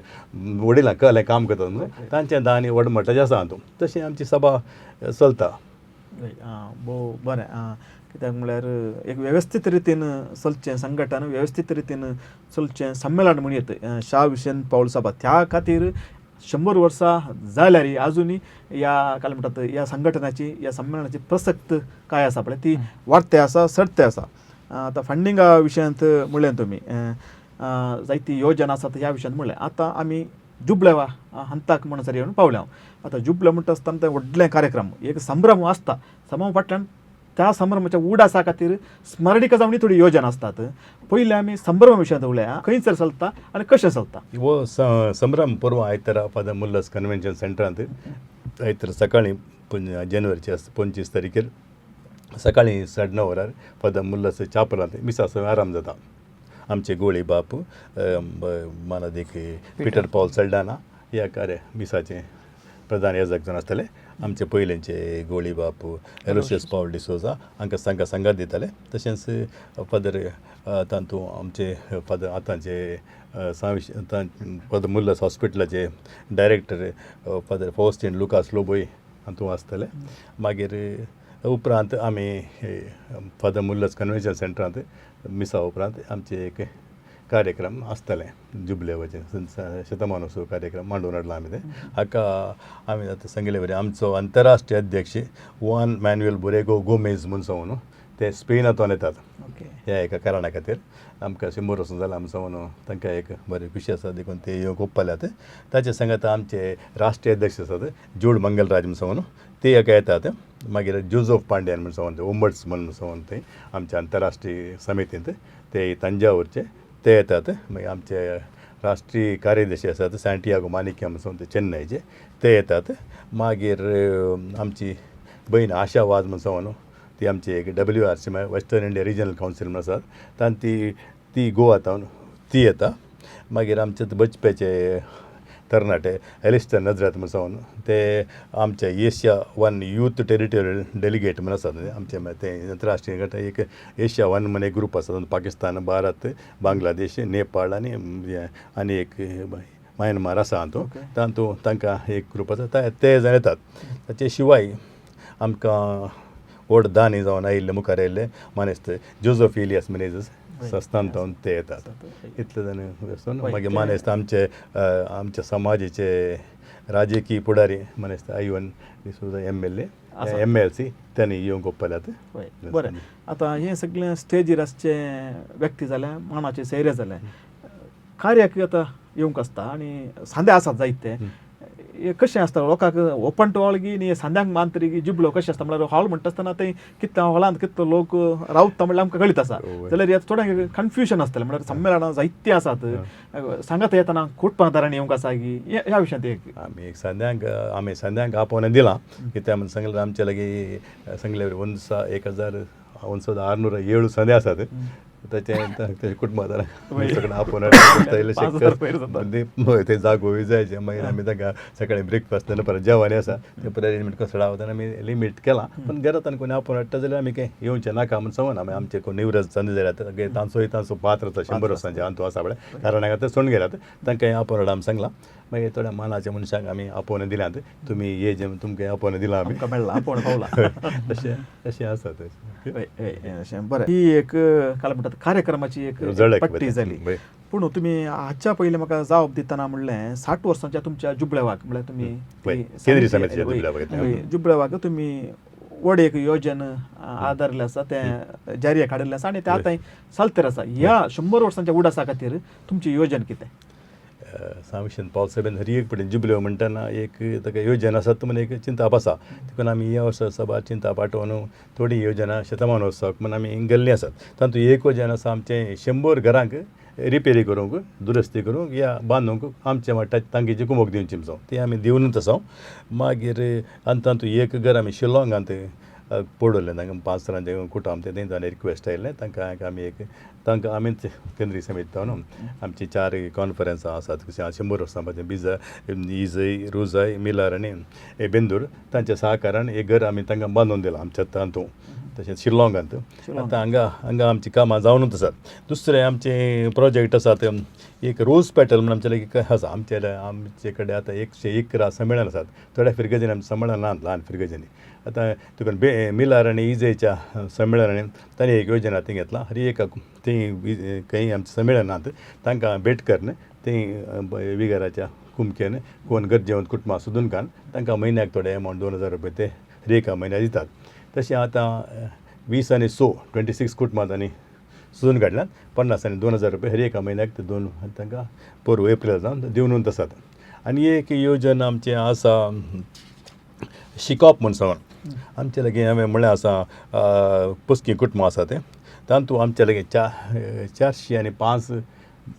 S5: वडिलां कहलें काम करतात म्हणून तांचें दान व्हड मठाचें आसा हातूंत. तशें आमची सभा चलता.
S3: भोव बरें, कित्याक म्हणल्यार एक वेवस्थीत रितीन चलचें संघटन, वेवस्थीत रितीन चलचें संमेलन म्हण येत शाह विशेन पावल सभा, त्या खातीर 100 वर्सां जाल्यार आजुनूय ह्या काय म्हणटात ह्या संघटनाची ह्या संमेलनाची प्रसक्त काय आसा पळय ती वाडते आसा, चडते आसा. आतां फंडिंगा विशयांत म्हणलें तुमी, जायती योजना आसात ह्या विशयांत म्हणलें. आतां आमी जुबलेवा हंताक म्हणसर येवन पावल्या. आतां जुबले म्हणटा आसतना तें व्हडलें कार्यक्रम एक संभ्रम आसता, संभ्रम फाटल्यान त्या संभ्रमाच्या उडासा खातीर स्मरणिका जावन थोडी योजना आसतात. पयलीं आमी संभ्रम विशयांत उलया, खंयसर चलता आनी कशें चलता.
S5: हो संभ्रम पूर्व आयतारा फादर मुल्लस कन्व्हेन्शन सेंटरांत आयतारा सकाळीं जानेवारीचे 25 तारखेर सकाळीं 9:30 वरार फादर मुल्लस चापलांत मिसा आराम जाता. आमचे गोळी बाप मानादीक पिटर पॉल सल्डाना ह्या कार्य मिसाचें प्रधान याजक जावन आसतले. आमचे पयलेंचे गोळी बाप एलोशियस पावल डिसोजा हांकां तांकां सांगात दिताले. तशेंच फादर तातूंत आमचे फादर आतांचे फादर मुल्लस हॉस्पिटलाचे डायरेक्टर फादर फॉस्टीन लुकास लोबोय हातूंत आसतले. मागीर उपरांत आमी फादर मुल्लस कन्व्हेन्शन सेंटरांत मिसा उपरांत आमचे एक कार्यक्रम आसतलें जुबलेवाचें शतमानोत्सव कार्यक्रम मांडून हाडला आमी. तें हाका आमी आतां सांगिल्ले वरी आमचो अंतरराष्ट्रीय अध्यक्ष जुआन मॅन्युएल बुरेगो गोमेज म्हूण सांगून ते स्पेनांतल्यान येतात. ह्या एका कारणा खातीर आमकां 100 वर्सां जाल्यार आमचो म्हणून तांकां एक बरी खुशी आसा, देखून ते येवंक ओप्पाल्यात. ताचे सांगात आमचे राष्ट्रीय अध्यक्ष आसात जूड मंगलराज म्हूण सांगून ते एका येतात. मागीर जोजफ पांड्यान म्हूण सांगून ओंबड्समन म्हूण सांगून ते आमच्या अंतरराष्ट्रीय समितींत ते तंजावूरचे ते येतात. मागीर आमचे राष्ट्रीय कार्यदर्शी आसात सांटियागो मानिक्या म्हूण सांगून ते चेन्नयचे ते येतात. मागीर आमची बयण आशा वाज म्हूण सांगून ती आमची एक WRC म्हळ्यार वेस्टर्न इंडिया रिजनल कावन्सील म्हूण आसात तांची ती गोवा तावन ती येता. मागीर आमचे बचप्याचे तरणाटे एलिस्टर नजरात म्हूण सांगून ते आमचे एशिया 1 यूथ टेरिटोरियल डेलिगेट म्हूण आसात. आमचे ते अंतरराष्ट्रीय गट एक एशिया 1 म्हूण एक ग्रूप आसा, पाकिस्तान, भारत, बांगलादेश, नेपाळ आनी आनी एक म्यानमार आसा हातूंत. तातूंत तांकां एक ग्रूप आसा ते जाण येतात. ताचे शिवाय आमकां व्हड दानी जावन आयिल्ले मुखार आयिल्ले मानेस्त जोजफ इलियास मिनेजस संस्थान जावन ते येतात. इतले जाण वचून मागीर मानेस्त आमचे आमच्या समाजाचे राजकीय फुडारी मानेस्त आयवन डिसोजा MLA MLC तांणी येवंक ओप्पाल्यात.
S3: बरें, आतां हें सगळें स्टेजीर आसचे व्यक्ती जाले, मानाचे सोयरे जाले, कार्याक आतां येवंक आसता आनी सांदे आसात जायते. हे कशें आसता लोकांक ओपन टू ऑल गी न्ही, सांद्यांक मानतरी गी जिबलो कशें आसता म्हणल्यार हॉल म्हणटा आसतना थंय कितल्या हॉलांत कितलो लोक रावता म्हणल्यार आमकां कळीत आसा. जाल्यार हे थोड्यांक कन्फ्युजन आसतलें, म्हणल्यार संमेलनां जायतीं आसात, सांगात येतना कुटपादारांनी येवंक आसा की ह्या विशयांत एक
S5: आमी सांद्यांक आमी सांद्यांक आपोवणें दिलां. कित्याक म्हूण सांगल्यार आमचे लागीं सांगले 1607 सांदे आसात. ताचें कुटुंबादारांक सगळें आपोवन ते जागो जायचे. मागीर आमी तांकां सकाळीं ब्रेकफास्ट परत जेवण आसा तें परत अरेंजमेंट कसो रावता आमी लिमीट केलां. पूण घरांत कोणी आपोवन हाडटा जाल्यार आमी कांय येवचें नाका म्हूण सांगून आमी आमचे कोण निवृत्त संदी जाल्यार तांचोय तांचो पात्र आसा 100 वर्सांचे अंतू आसा पळय कारण हांगा ते सोडून गेल्यात तांकां आपोवन हाडा आमी सांगलां. मागीर थोड्या मानाच्या मनशांक आमी आपोवन दिल्यात, तुमी ये जे तुमकां आपोवन दिलां आमी
S3: मेळ्ळां आपोवन पावलां
S5: तशें तशें आसा तशें.
S3: बरें, ही एक काय म्हणटात कार्यक्रमाची एक पट्टी जाली. पूण तुमी हाच्या पयलीं म्हाका जाप दितना म्हणलें 60 वर्सांच्या तुमच्या जुबळेवाक म्हणल्यार तुमी
S5: वय,
S3: ती
S5: केंद्रीय
S3: समिती
S5: समितीच्या
S3: वय,
S5: जुबळेवाक
S3: वय, जुबळेवाक तुमी व्हड एक योजन आदारिल्लें आसा, तें जारी काडिल्लें आसा आनी तें आतां चलतेर आसा. ह्या 100 वर्सांच्या उडासा खातीर तुमचें योजन कितें?
S5: सांविशन पावसाबेन हर एक पटेन जुबल्यो म्हणटना एक ताका योजना आसा म्हूण एक चिंताप आसा. देखून आमी ह्या वर्सा सभार चिंताप आठोवन थोडी योजना शतमानोत्सवाक म्हूण आमी गेल्लीं आसात. तातूंत एक योजना आसा आमचें 100 घरांक रिपेरी करूंक, दुरस्ती करूंक या बांदूंक आमचे वाट्याक तांकीची कुमोक दिवची म्हणून ती आमी दिवनूच आसा. मागीर आनी तातूंत एक घर आमी शिलाँगांत पडवलें, तांकां 5 जाणांचें कुटुंब तें थंय रिक्वेस्ट आयिल्लें तांकां आमी एक तांकां आमीच केंद्रीय समिती न्हू आमची 4 कॉन्फरन्सां आसात 100 वर्सां पासून बिजा इजय रोजाय मिलार आनी बेंदूर तांच्या सहकारान एक घर आमी तांकां बांदून दिलां आमच्या तातूंत, तशेंच शिलाँगांत. आतां हांगा हांगा आमचीं कामां जावनूच आसात. दुसरें आमचें प्रोजेक्ट आसात एक रोज पॅटल म्हूण आमचे लागीं आसा. आमचे कडेन आतां 111 संमेळन आसात. थोड्या फिरगजींनी आमचें संमेळन नात, ल्हान फिरगजींनी. आतां तुका मिलार आनी इजयच्या संमेळनांनी तांणी एक योजना ती घेतला. हर एक ती खंय आमचें संमेळनात तांकां भेट करून ती विगाराच्या कुमकेन कोण गरजेवंत कुटुंबां सोदून काडून तांकां म्हयन्याक थोडे एमावंट 2000 रुपया ते हर एका म्हयन्याक दितात. तशें आतां 20 आनी 6 26 कुटुंबां तांणी सोदून काडल्यात. 50 आनी 2000 रुपया हर एका म्हयन्याक ते दोन तांकां पोरव एप्रिल जावन दिवनूच आसात. आनी एक योजना आमचें आसा शिकोप म्हूण सांगून आमचे लागीं हांवें म्हणलें आसा पोसकी कुटुंबां आसा तें तातूंत आमचे लागीं 405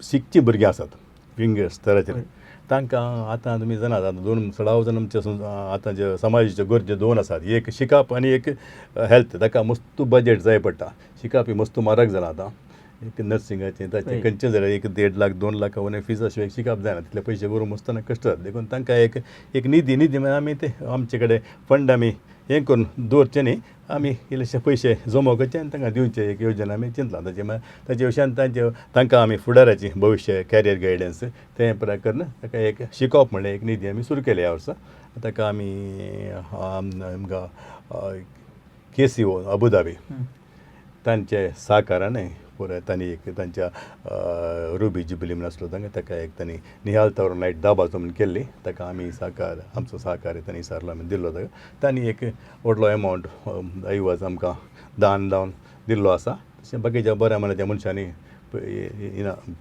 S5: शिकचीं भुरगीं आसात विंगड स्तराचेर. तांकां आतां तुमी जाणात आतां दोन सडाव जाण आमचे आतां जे समाजाच्यो गरज्यो 2 आसात, एक शिकप आनी एक हेल्थ. ताका मस्त बजेट जाय पडटा. शिकप ही मस्त म्हारग जालां आतां, एक नर्सिंगाचें ताचें खंयचें जाल्यार एक 1.5 लाख 2 लाख वयर फीज आशिल्लें शिकप जायना, तितले पयशे भरूंक मस्त कश्ट जाता. देखून तांकां एक एक निधी निधी म्हळ्यार आमी ते आमचे कडेन फंड आमी हें करून दवरचे न्ही, आमी इल्लेशे पयशे जमो करचे आनी तांकां दिवचे एक योजना आमी चिंतला. ताचे मागीर ताचे विशयान तांचे तांकां आमी फुडाराची भविश्य कॅरियर गायडन्स तें पुराय करून ताका एक शिकोवप म्हणलें एक निधी आमी सुरू केली ह्या वर्सा. ताका आमी आमकां KCO Abu Dhabi तांचे सहकारान पुराय तांणी एक तांच्या रुबी जुबली म्हूण आसलो तांकां ताका एक तांणी निहाल तवर नायट दाबाचो म्हूण केल्ली, ताका आमी सहकार आमचो सहकार्य तांणी विचारलो आमी दिल्लो ताका. तांणी एक व्हडलो एमावंट ऐवज आमकां दान लावन दिल्लो आसा. तशें बाकीच्या बऱ्या मनाच्या मनशांनी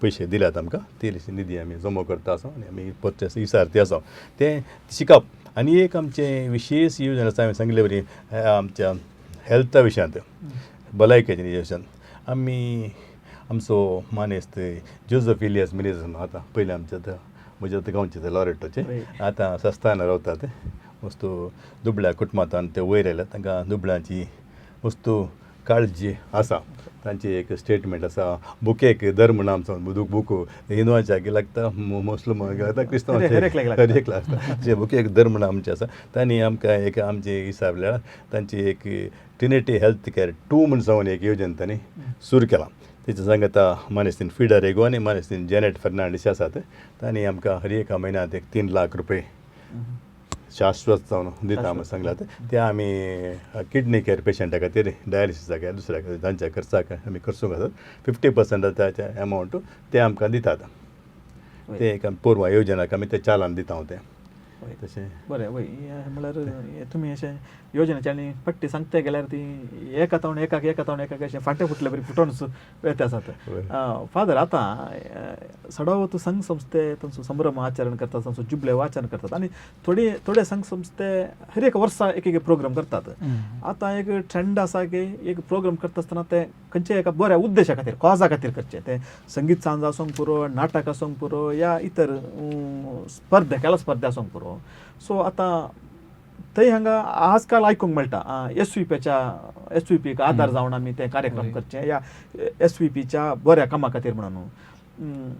S5: पयशे दिल्यात आमकां, ती निधी आमी जमो करता आसा आनी आमी परचेस विचारती आसा तें शिकप. आनी एक आमचें विशेश योजना आसा हांवें सांगिल्ले वरी आमच्या हेल्था विशयांत, भलायकेच्या विशयांत आमी आमचो मानेस्त जोजफ इलियास मिनेज आतां पयलीं आमच्या आतां म्हज्या आतां गांवचे ते लॉरेटोचे आतां सस्ताना रावतात. वस्तू दुबळ्या कुटुंबांत ते वयर आयल्यात, तांकां दुबळ्यांची वस्तू काळजी आसा. तांची एक स्टेटमेंट आसा, बुकेक धर्म ना आमचो बूक हिंदवांच्या लागता, मुस्लिमांक लागता, क्रिस्तांवांचे हर एक लागता. जे बुकेक धर्म ना आमचें आसा. तांणी आमकां एक आमचे हिसाब म्हळ्यार तांची एक ट्रिनिटी हेल्थ केअर 2 म्हूण सांगून एक योजना तांणी सुरू केला. तेच्या सांगता मानेस्तीन फिडा रेगो आनी मानेस्तीन जेनेट फर्नांडीस आसात. तांणी आमकां हर एका म्हयन्यांत एक 3 लाख रुपये शाश्वत जावन दिता म्हूण सांगलात. ते आमी किडनी केअर पेशंटा खातीर डायलिसिसा खातीर दुसऱ्या खातीर तांच्या खर्चाक आमी खर्चूंक आसात. 50% ताचे एमावंट ते आमकां दितात. ते एक पूर्व योजनाक आमी ते चालन दिता तें तशें
S3: बरें. वय म्हळ्यार तुमी अशें योजनेचे आनी पट्टी सांगता गेल्यार ती एका तावन एकाक एका तावन एकाक अशें फांटे फुटले बरी फुटोवन वेते आसात. फादर आतां सडावत संघ संस्थे तांचो संभ्रम आचरण करतात, तांचो जुबले आचरण करतात आनी थोडे थोडे संघ संस्थे हर एक वर्सा एक एक प्रोग्राम करतात. आतां एक ट्रेंड आसा की एक प्रोग्राम करता आसतना ते खंयच्या एका बऱ्या उद्देशा खातीर, कॉजा खातीर करचें. तें संगीत सांज आसूंक पुरो, नाटक आसूंक पुरो या इतर स्पर्धा खेळा स्पर्धा आसूंक पुरो. सो आतां थंय हांगा आजकाल आयकूंक मेळटा एस वी पीच्या एस वी पीक आदार जावन आमी ते कार्यक्रम करचे या एस वी पीच्या बऱ्या कामा खातीर म्हणून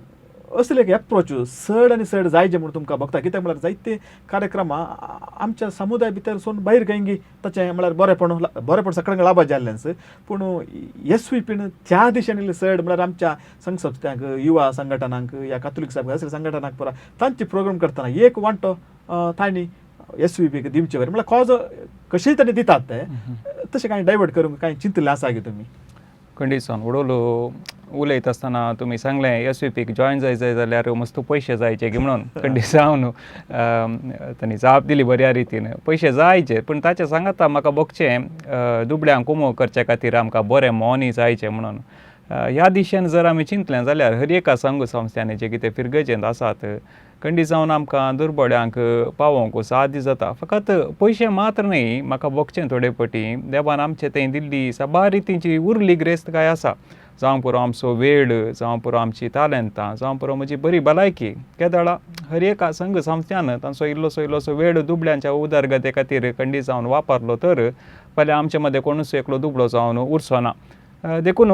S3: असले एक एप्रोच चड आनी चड जायजे म्हूण तुमकां भोगता. कित्याक म्हळ्यार जायते कार्यक्रमां आमच्या समुदाय भितर सून भायर खंय ताचें म्हळ्यार बरेपण बरेपण सगळ्यांक लाभ जाल्लेंच, पूण एस वी पीन त्या दिशेन चड म्हळ्यार आमच्या संघ संस्थांक, युवा संघटनांक या कातोलीक साहेब असले संघटनांक पुरा तांचे प्रोग्राम करतना एक वांटो तांणी एस वी पीक दिवचे बरें म्हळ्यार कॉज कशेंय तांणी दितात ते तशें कांय डायवर्ट करूंक कांय चिंतलें आसा की तुमी?
S4: खंडीत सावन व्हडलो उलयता आसतना तुमी सांगलें एस वी पीक जॉयन जाय जाय जाल्यार मस्त पयशे जायचे की म्हणून खंडीत जावन तांणी जाप दिली बऱ्या रितीन, पयशे जायचे पूण ताचें सांगाता म्हाका भोगचें दुबळ्यांक उमो करचे खातीर आमकां बरें मोनी जायचें म्हणून. ह्या दिशेन जर आमी चिंतलें जाल्यार हर एका संघ संस्थांनी जे कितें फिरगजेंत आसात खंडीत जावन आमकां दुर्बळ्यांक पावोवंक साध्य जाता. फकत पयशे मात्र न्हय, म्हाका भोगचें थोडे पटी देवान आमचे थंय दिल्ली साबार रितींची उरली ग्रेस्तकाय आसा, जावं पुरो आमचो वेळ, जावं पुरो आमची तालेंतां, जावं पुरो म्हजी बरी भलायकी. केदळा हर एका संघ संस्थान तांचो इल्लोसो इल्लोसो वेळ दुबळ्यांच्या उदरगते खातीर खंडीत जावन वापरलो तर फाल्यां आमचे मदें कोणूच एकलो दुबळो जावन उरचो ना. देखून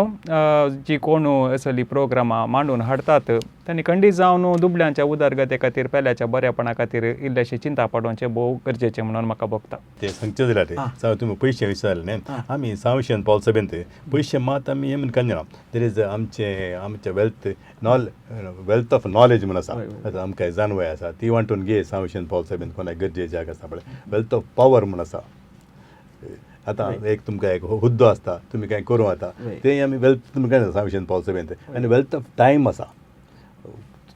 S4: जी कोण असली प्रोग्रामां मांडून हाडटात तांणी खंडीत जावन दुबळ्यांच्या उदरगते खातीर पेल्याच्या बऱ्यापणा खातीर इल्लेशें चिंता पाडोवचें भोव गरजेचें म्हणून म्हाका भोगता.
S5: ते सांगचें जाल्यार ते तुमी पयशे विचारले न्ही, आमी सावशेन पावल सभेंत पयशे मात आमी हें म्हणून काडना. There is आमचे आमचे वेल्थ वेल्थ ऑफ नॉलेज म्हूण आसा, आतां आमकां जानवय आसा ती वांटून घे सावशेन पावल सभेंत कोणाक गरजेची आसता पळय. वेल्थ ऑफ पावर म्हूण आसा, आतां एक तुमकां एक हुद्दो आसता, तुमी कांय करूं वता तें आमी वेल्थ तुमकां सावशेन पावल सभेंत. आनी वेल्थ ऑफ टायम आसा,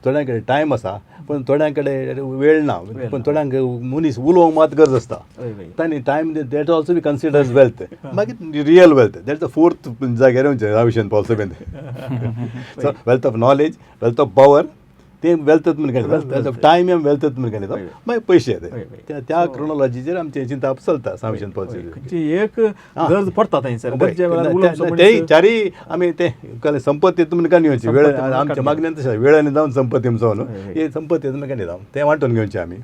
S5: थोड्यां कडेन टायम आसा पूण थोड्यां कडेन वेळ ना, पूण थोड्यांक मनीस उलोवंक मात गरज आसता, तांणी time that also be consider as wealth. मागीर real wealth that the fourth जाग्यार येवचें सावशेन पावल सभेंत. So wealth of knowledge, wealth of power, ते वेल्थच म्हणून काडटा, वेल्थ ऑफ टायम आमी वेल्थच म्हणून काडटा, मागीर पयशे येता. त्या क्रोनोलॉजीचेर आमचें चिंतप चलता सावशेन पावल.
S3: एक गरज पडटा थंयसर,
S5: तेय चारीय आमी ते संपत्ती तुमी काडून घेवची, वेळ आमच्या मागण्यान तशें वेळांनी जावन संपत्ती जावन हे संपत्ती तुमी काडून जावन तें वांटून घेवचें आमी.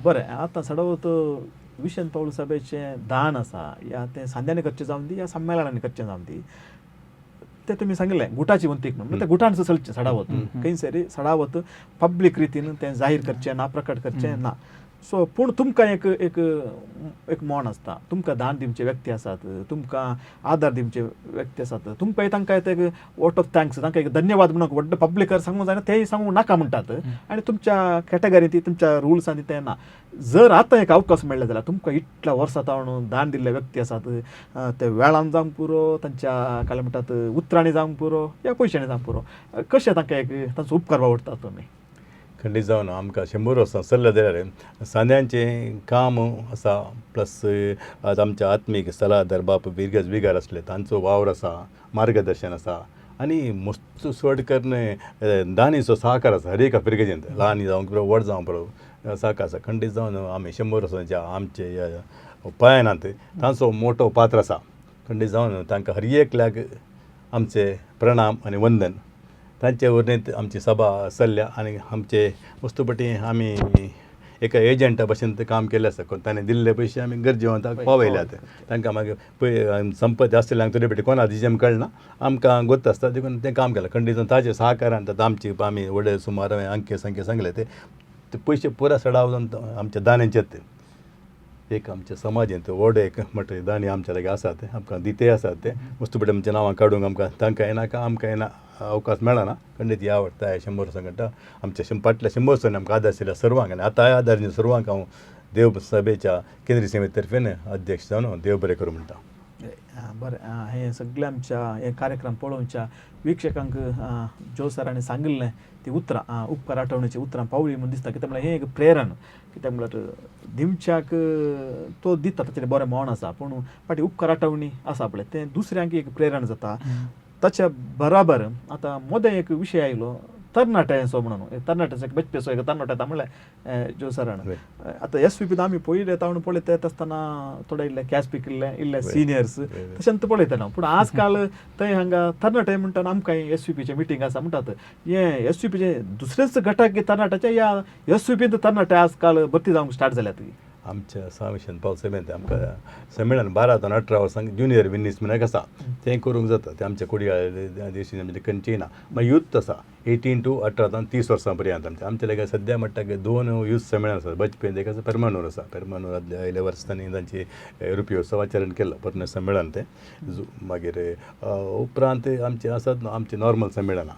S3: बरें, आतां सडवत विशन पावल सभेचें दान आसा या तें सांध्यांनी करचें जावन दी या संमेलनांनी करचें जावन दी, ते तुमी सांगिल्लें गुटाची वंतीक म्हणून, त्या गुटान चलचें सडावत खंयसरी सडावत पब्लीक रितीन तें जाहीर करचें ना, प्रकट करचें ना. सो पूण तुमकां एक एक एक मोन आसता, तुमकां दान दिवचे व्यक्ती आसात, तुमकां आदार दिवचे व्यक्ती आसात, तुमकां तांकां एक वोट ऑफ thanks, तांकां एक धन्यवाद म्हणून व्हडलो पब्लिकार सांगूंक जायना, तेय सांगूंक नाका म्हणटात आनी तुमच्या कॅटेगरींत तुमच्या रुल्सान तें ना. जर आतां एक अवकाश मेळ्ळो जाल्यार तुमकां इतल्या वर्सां तावन दान दिल्ले व्यक्ती आसात, ते वेळान जावंक पुरो, तांच्या काय म्हणटात उतरांनी जावंक पुरो या पयशांनी जावंक पुरो, कशें तांकां एक तांचो उपकार बावडटात तुमी?
S5: खंडीत जावन आमकां 100 वर्सां चल्ले जाल्यार सांद्यांचें काम आसा, प्लस आज आमच्या आत्मीक सलादार बाप बिरगज बिगार आसले तांचो वावर आसा, मार्गदर्शन आसा, आनी मस्त चड करून दानीचो सहकार आसा हर एका फिरगजेंत, ल्हान जावंक पुरो व्हड जावंक पुरो सहकार आसा. खंडीत जावन आमी 100 वर्सांच्या आमचे पयानांत तांचो मोटो पात्र आसा. खंडीत जावन तांकां हर एकल्याक आमचे प्रणाम आनी वंदन. तांचे वरवीं आमची सभा चल्ल्या आनी आमचे वस्तुपटी आमी एका एजंटा भशेन तें काम केल्लें आसा. ताणें दिल्ले पयशे आमी गरजेवंताक पावयल्यात, तांकां मागीर पय संपत्ती आसतल्यांक थोडे पटी कोणा दिशेन कळना, आमकां गोत आसता देखून तें काम केलां. खंडीत ताचे सहकारान आतां आमची आमी व्हडले सुमार अंके संखे सांगले ते पयशे पुरा सडाव आमच्या दान्यांचे ते एक आमच्या समाजेंत व्हड एक म्हणटा दानी आमच्या लागीं आसात, आमकां दिते आसात, ते वस्तुपटी आमच्या नांवां काडूंक आमकां तांकां येनाका, आमकां येना अवकाश मेळना. खंडीत ह्या आवडटा 100 वर्सां म्हणटा आमच्या फाटल्या 100 वर्सांनी आमकां आदार आशिल्ल्या सर्वांक आनी आतांय आदार दिल्ल्या सर्वांक हांव देव सभेच्या केंद्रीय समिती तर्फेन अध्यक्ष जावन देव बरें करूं म्हणटा.
S3: बरें, हें सगळें आमच्या हे कार्यक्रम पळोवच्या वीक्षकांक जो सरांनी सांगिल्लें ती उतरां उपकार आठवणीची उतरां पावली म्हूण दिसता. कित्याक म्हळ्यार हें एक प्रेरण, कित्याक म्हळ्यार दिवच्याक तो दिता ताचें बरें मोन आसा, पूण फाटीं उपकार आठवणी आसा पळय तें दुसऱ्यांक एक प्रेरण जाता. ताच्या बराबर आतां मोदें एक विशय आयलो तरणाट्यांचो म्हणून, तरणाट्याचो एक बचपेचो एक तरणाटो येता म्हणलें जो सरान. आतां एस वी पीन आमी पयलें तावन पळयता येता आसतना थोडे इल्ले कॅश पिकिल्ले इल्ले सिनियर्स तशें पळयतना, पूण आज काल थंय हांगा तरणाटे म्हणटा आमकां एस वी पीचें मिटींग आसा म्हणटात, हें एस वी पीचें दुसरेच गटाक तरणाट्याचे या एस वी पीन तरणाटे आज काल भरती जावंक स्टार्ट जाल्यात.
S5: आमच्या सावशेन पावल सभेंत आमकां संमेलन 12 ते 18 वर्सांक ज्युनियर विनीस म्हणून एक आसा तें करूंक जाता, तें आमच्या कोडयाळ देशी म्हणजे खंयचीय ना. मागीर यूथ आसा 18 to 18 ते 30 वर्सां पर्यंत आमच्या आमच्या लागीं सद्या म्हणटा की 2 यूथ संमेलन आसा, बजपेंत एक आसा, पेरमानूर आसा. पेरमानूर आदल्या आयल्या वर्सांनी तांची रुपयोत्सव उत्सवाचरण केल्लो परत संमेलन तें. मागीर उपरांत आमचें आसात आमचें नॉर्मल संमेलनां.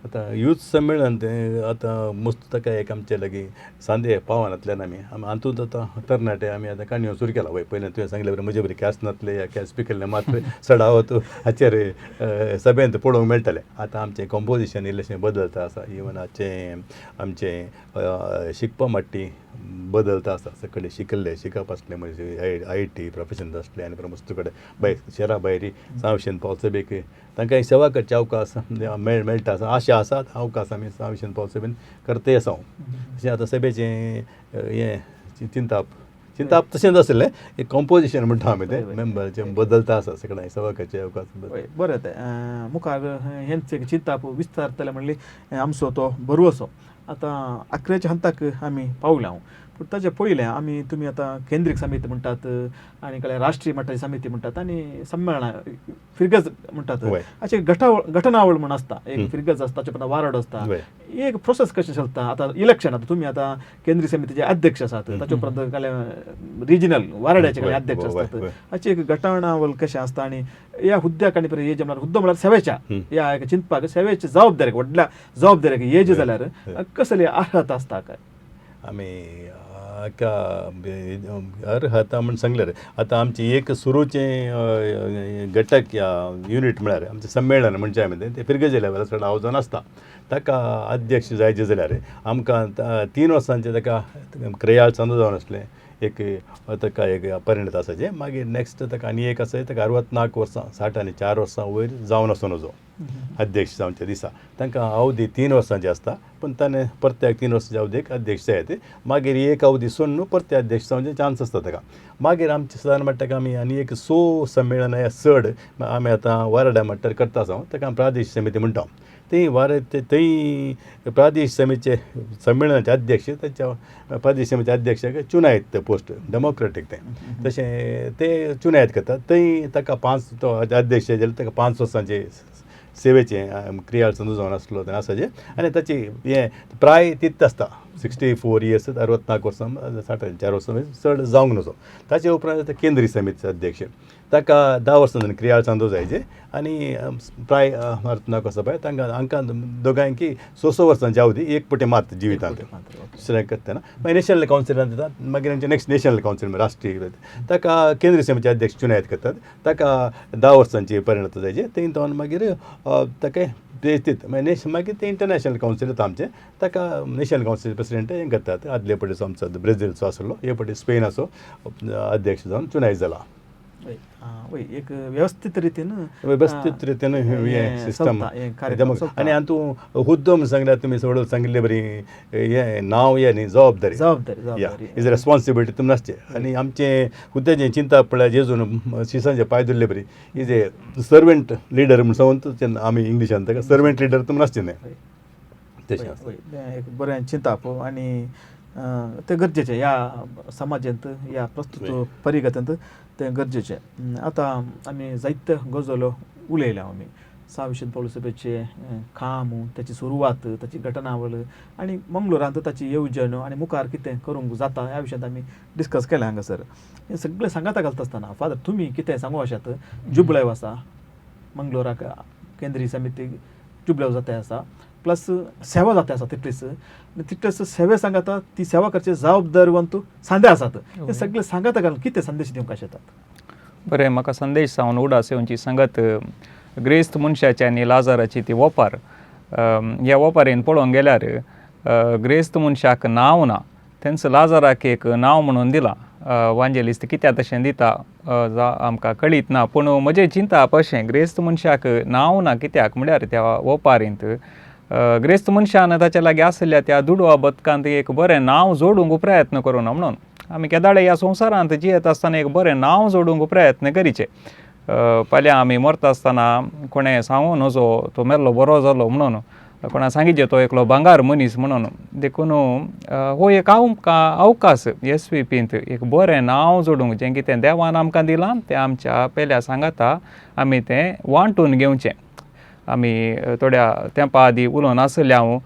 S5: आतां यूथ संमेळन तें आतां मस्त ताका एक आमचे लागीं सांदे पावनातल्यान आमी आमी हातूंत आतां तरणाटे आमी आतां काणयो सुरू केला. वय पयलें तुवें सांगलें बरें म्हजे बरें कॅस नासले या कॅस पिकल्ले मात चडावत हाचेर सभेंत पळोवंक मेळटालें. आतां आमचें कंपोजिशन इल्लेशें बदलता आसा, इवन आजचें आमचें शिकपा माट्टी बदलता आसा. सगळे शिकल्ले शिकप आसलें म्हणजे I T profession आसलें आनी मस्त कडेन भायर शहरा भायर सांवशेन पावसबेक तांकां सेवा करचे अवकाश मेळटा आसा, आशा आसा अवकाश आमी सांवशेन पावस बीन करतय आसा हांव. तशें आतां सभेचें हें चिंताप चिंताप तशेंच आसलें एक कंपोजिशन म्हणटा आमी तें मेंबराचें बदलता आसा सगळें सेवा करचे अवकाश.
S3: बरें तें मुखार हेंच एक चिंताप विस्तारतलें म्हणली आमचो तो बरो आतां आखरेच्या हंताक आमी पावल्या. पूण ताजे पयलें आमी तुमी आतां केंद्रीय समिती म्हणटात आनी कळ्ळें राष्ट्रीय मट्टाची समिती म्हणटात आनी संमेळनां फिरगज म्हणटात, अशें घटनावळ म्हूण आसता, एक फिरगज आसता, ताचे उपरांत वारड आसता, एक प्रोसेस कशें चलता. आतां इलेक्शन, आतां तुमी आतां केंद्रीय समितीचे अध्यक्ष आसात, ताचे उपरांत काल्यां रिजनल वारड्याचे कांय अध्यक्ष आसतात, अशी एक घटनावळ कशें आसता आनी ह्या हुद्द्याक आनी हे जे म्हळ्यार हुद्दो म्हळ्यार सेवेच्या ह्या एक चिंतपाक सेवेच्या जबाबदारीक व्हडल्या जबाबदारीक येजे जाल्यार कसली अर्हता आसता काय?
S5: आमी अर्हता म्हण सांगल्यार आतां आमची एक सुरूचें घटक या युनीट म्हळ्यार आमचें संमेळन म्हणचें आमी तें फिरगजे लेवलार चड हांव आसता. ताका अध्यक्ष जायचे जाल्यार आमकां 3 वर्सांचें ताका क्रियाळ चांदो जावन आसलें एक ताका एक परिणत आसाचें. मागीर नेक्स्ट ताका आनी एक आसा ताका 64 वर्सां 60 आनी 4 वर्सां वयर जावन आसूं नजो अध्यक्ष जावच्या दिसा. तांकां अवधी 3 वर्सांची आसता, पूण ताणें प्रत्येक 3 वर्सांच्या अवधीक अध्यक्ष जायत, मागीर एक अवधी सोडून परते अध्यक्ष जावचे चान्स आसता ताका. मागीर आमचे सादारण म्हणटा ताका आमी आनी एक 6 संमेळनां चड आमी आतां वारडा मट्टार करता आसा, ताका आमी प्रादेशीक समिती म्हणटा. थंय थंय प्रादेशीक समितीचे संमेळनाचे अध्यक्ष तांच्या प्रादेशीक समितीचे अध्यक्षाक चुनायत ते पोस्ट डेमोक्रेटीक तें तशें ते चुनायत करतात. थंय ताका 5 तो अध्यक्ष जाल्यार ताका 5 वर्सांचे सेवेचें क्रियाळ संद जावन आसलो तें आसाचें आनी ताची हें प्राय तितलें आसता 64 इयर्स 64 वर्सां 64 वर्सां चड जावंक नजो. ताचे उपरांत आतां केंद्रीय समितीचो अध्यक्ष ताका 10 वर्सां क्रियाळ चांदो जायचे आनी प्राय 64 वर्सां पळय तांकां हांकां दोगांयकी 6 वर्सांची अवधी एक पटी मात जिवितांत दुसरें करतना. मागीर नॅशनल कावन्सिलांत येता, मागीर आमचें नेक्स्ट नॅशनल कावन्सील राष्ट्रीय ताका केंद्रीय समितीचे अध्यक्ष चुनायत करतात, ताका 10 वर्सांची परिणत जायचे. थंय तो मागीर ताका ते मागीर मागीर ते इंटरनॅशनल कावन्सील येता आमचें, ताका नॅशनल कावन्सील प्रेसिडेंट हें करतात. आदले पटी आमचो ब्रेझीलचो आसलो, हे पटी स्पेनाचो अध्यक्ष जावन चुनायत जाला.
S3: वय एक व्यवस्थीत रितीन
S5: व्यवस्थीत रितीन हें सिस्टम आनी हातूंत हुद्दो म्हण सांगल्यार तुमी सगळं सांगिल्ले बरी हें नांव हें न्ही जबाबदारी
S3: जबाबदारी
S5: is responsibility तुमी नासचें. आनी आमचें हुद्द्याचें चिंता पळल्यार जेजून शिसांचे पांय धरले बरी is a servant leader म्हण सांगून आमी इंग्लिशान ताका सर्वंट लिडर तुमी नासचें न्ही तशें
S3: आसता. एक बरें चिंताप आनी तें गरजेचें ह्या समाजांत ह्या प्रस्तुत परिगतेंत तें गरजेचें. आतां आमी जायते गजलो उलयल्या आमी साविशेन पावल सभेचें काम, ताची सुरवात, ताची घटनावळ आनी मंगळुरांत ताची येवजण आनी मुखार कितें करूंक जाता ह्या विशयांत आमी डिस्कस केलें हांगासर. हें सगळें सांगाता घालता आसतना फादर तुमी कितें सांगू अशात जुबळेव आसा मंगळुराक केंद्रीय समिती जुबळेव जाता आसा प्लस सेवा जाता आसा तितलीच आनी तितलेच सेवे सांगाता ती सेवा करचे जबाबदारीवंत सांदे आसात, हे सगळे सांगाता घालून कितें संदेश दिवंक शेतात?
S4: बरें, म्हाका संदेश जावन उडास येवची सांगत ग्रेस्त मनशाची आनी लाजाराची ती वोपार. ह्या वोपारेन पळोवंक गेल्यार ग्रेस्त मनशाक नांव ना, तेंच लाजाराक एक नांव म्हणून दिलां. वांजेलिस्त कित्याक तशें दिता आमकां कळीत ना, पूण म्हजें चिंताप अशें ग्रेस्त मनशाक नांव ना कित्याक म्हळ्यार त्या वोपारींत ग्रेस्त मनशान ताच्या लागीं आशिल्ल्या त्या दुडवा बदकांत एक बरें नांव जोडूंक प्रयत्न करूं ना म्हणून आमी केदाळे ह्या संवसारांत जियेत आसतना एक बरें नांव जोडूंक प्रयत्न करीचे. फाल्यां आमी मरता आसतना कोणें सांगू नजो तो मेल्लो बरो जालो म्हणून, कोणा सांगिचें तो एकलो भांगार मनीस म्हणून. देखून हो एक आमकां अवकाश एस वी पींत एक बरें नांव जोडूंक, जें कितें देवान आमकां दिलां तें आमच्या पेल्या सांगाता आमी तें वांटून घेवचें. आमी थोड्या तेंपा आदीं उलोवन आसलें हांव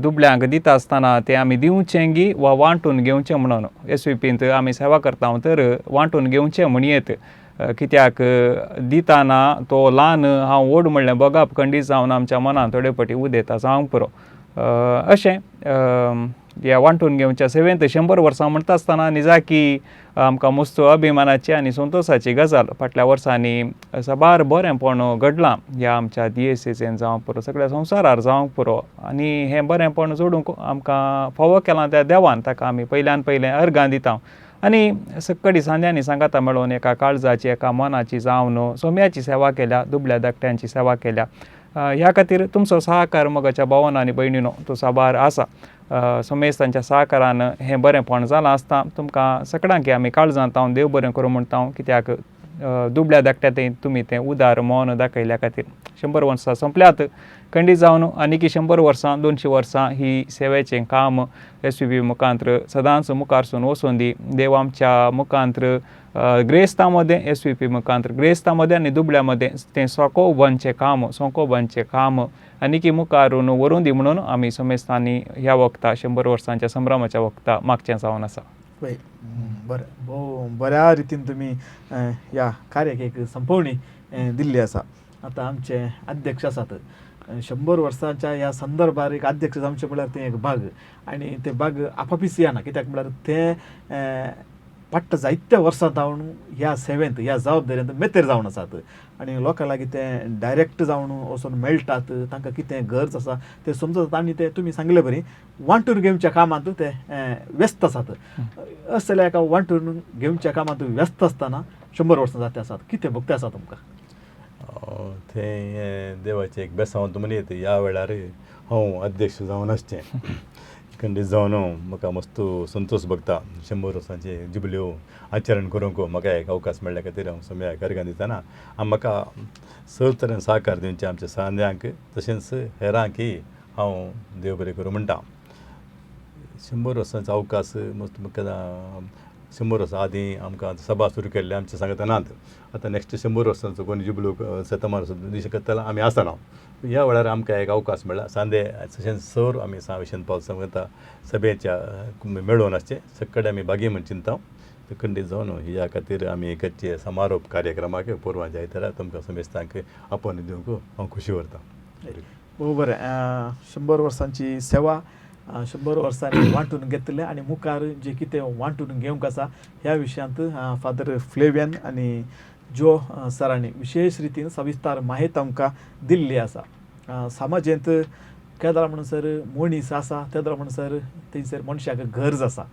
S4: दुबळ्यांक दिता आसतना तें आमी दिवचें गी वा वांटून घेवचें म्हणून. एस वी पींत आमी सेवा करता तर वांटून घेवचें म्हणयेत. कित्याक दिताना तो ल्हान हांव व्हड म्हणलें बघप खंडीत जावन आमच्या मनांत थोडे फावटी उदेता जावंक पुरो. अशें ह्या वांटून घेवच्या सेवेंत 100 वर्सां म्हणटा आसतना निजाकी आमकां मस्त अभिमानाची आनी संतोशाची गजाल. फाटल्या वर्सांनी साबार बरेंपण घडलां ह्या आमच्या दियेसेन जावंक पुरो, सगळ्या संवसारार जावंक पुरो आनी हें बरेंपण जोडूंक आमकां फावो केलां त्या देवान, ताका आमी पयल्यान पयलें अर्गां दिता आनी सकडी सांद्यांनी सांगाता मेळोवन एका काळजाची एका मनाची जावन सोम्याची सेवा केल्या, दुबल्या धाकट्यांची सेवा केल्या. ह्या खातीर तुमचो सहकार मोगाच्या भावान आनी भयणीनो तो साबार आसा. समेस्तांच्या सहकारान हें बरेंपण जालां आसता. तुमकां सगळ्यांक आमी काळजांत हांव देव बरें करूं म्हणटा, कित्याक दुबल्या धाकट्या तें तुमी तें उदार मन दाखयल्या खातीर. 100 वर्सां सोंपल्यात खंडीत जावन आनीक 100 वर्सां 200 वर्सां ही सेवेचें काम एस व्ही पी मुखांत्र सदांच मुखारसून वचून दी. देव आमच्या मुखांत्र ग्रेस्तां मदें एस व्ही पी मुखांत्र ग्रेस्तां मदें आनी दुबळ्या मदें तें सोको बांदचें काम सोंको बांदचें काम आनीक मुखारून व्हरून दी म्हणून आमी समेस्तांनी ह्या वखता 100 वर्सांच्या संभ्रमाच्या वखता मागचें जावन आसा.
S3: पळय बरें, भोव बऱ्या रितीन तुमी ह्या कार्याक एक संपवणी दिल्ली आसा. आतां आमचे अध्यक्ष आसात 100 वर्सांच्या ह्या संदर्भार एक अध्यक्ष जावचें म्हळ्यार तें एक भाग आनी तें भाग आपापीस येना, कित्याक म्हळ्यार तें फाटल्या जायत्या वर्सां जावन ह्या सेवेंत ह्या जबाबदारेंत मेतेर जावन आसात आनी लोकां लागीं ते डायरेक्ट जावन वचून मेळटात, तांकां कितें गरज आसा तें समजतात आनी ते तुमी सांगले बरी वांटून घेवच्या कामांत ते व्यस्त आसात. असल्या एका वांटून घेवच्या कामांत व्यस्त आसतना 100 वर्सां जाते आसात, कितें भोगते आसा तुमकां?
S5: थंय देवाचें एक बेसांव म्हणीत ह्या वेळार हांव अध्यक्ष जावन आसचें खंडीत जावन म्हाका मस्त संतोश भोगता. 100 वर्सांचे जुबल्यो आचरण करूंक म्हाका एक अवकाश मेळ्ळ्या खातीर हांव सम्याक अर्गां दितना आनी म्हाका सर तरेन साकार दिवचें आमच्या सांद्यांक तशेंच हेरांकय हांव देव बरें करूं म्हणटा. 100 वर्सांचो अवकाश मस्त म्हाका 100 वर्सां आदीं आमकां सभा सुरू केल्ली आमच्या सांगता नात. आतां नेक्स्ट 100 वर्सांचो कोण जुबलो शतमान दिवं शकता जाल्यार आमी आसना. ह्या वेळार आमकां एक अवकाश मेळ्ळा सांदे तशेंच सर आमी सा विशेन पावल सांगता सभेच्या मेळोवन आसचें सगळे आमी बागी म्हण चिंता खंडीत जावन ह्या खातीर आमी करचे समारोप कार्यक्रमाक पोरवां जायत जाल्यार तुमकां समेस्तांक आपोवन दिवंक हांव खुशी उरता.
S3: बरें, 100 वर्सांची सेवा 100 वर्सांनी वांटून घेतलें आनी मुखार जें कितें वांटून घेवंक आसा ह्या विशयांत फादर फ्लेवियन आनी जो सरांनी विशेश रितीन सविस्तर माहिती आमकां दिल्ली आसा. समाजेंत केदळा म्हणसर मनीस आसा तेदळा म्हणसर थंयसर मनशाक गरज आसा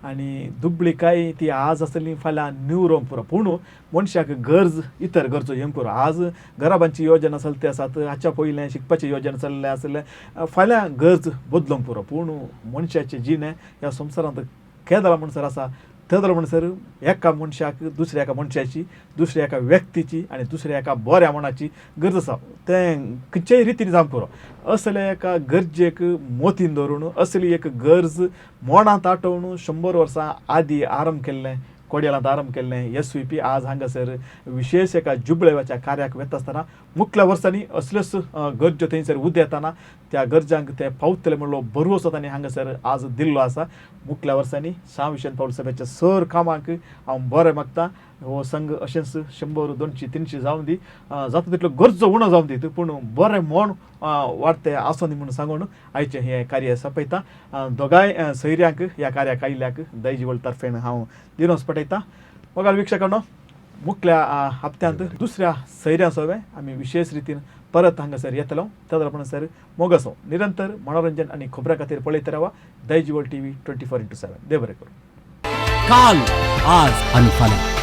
S3: आनी दुबळी ती आज आसली फाल्यां निवरोंक पुरो, पूण मनशाक गरज इतर गरजो येवंक पुरो. आज घराबांची योजना चलते आसात, हाच्या पयलें शिकपाची योजना चल्लें आसलें, फाल्यां गरज बदलूंक पुरो, पूण मनशाचें जिणें ह्या संवसारांत केदळा म्हणसर आसा तेदळा म्हणसर एका मनशाक दुसऱ्या एका मनशाची दुसऱ्या एका व्यक्तीची आनी दुसऱ्या एका बऱ्या मनाची गरज आसा. तें खंयचेय रितीन जावंक पुरो. असल्या एका गरजेक मोतीन धरून असली एक गरज मनांत आठोवन 100 वर्सां आदीं आरंभ केल्लें कोडयालांत आरंभ केल्लें एस व्ही पी आज हांगासर विशेश एका जुबळेवाच्या कार्याक वेता आसतना मुखल्या वर्सांनी असल्योच गरजो थंयसर उदेताना त्या गरजांक ते पावतले म्हणलो भरवंसो तांणी हांगासर आज दिल्लो आसा. मुखल्या वर्सांनी सां विशेन पावल सभेच्या सर कामांक हांव बरें मागता. हो संघ अशेंच 100 200 300 जावन दी, जाता तितलो गरजो उणो जावन दी, पूण बरें म्हण वाडते आसों दी म्हणून सांगून आयचें हें कार्य सोंपयता. दोगांय सैऱ्यांक ह्या कार्याक आयिल्ल्याक दायजीवळ तर्फेन हांव दिनोस पटयता. मोगाल वीक्षकांनो, मुखल्या हप्त्यांत दुसऱ्या सैऱ्यां सोवे आमी विशेश रितीन परत हांगासर येतलो. तेदोरा म्हणसर मोगासो निरंतर मनोरंजन आनी खबरां खातीर पळयत रावा दायजीवळ TV 24x7. देव बरें करूं.
S2: काल, आज आणि फाल्यां.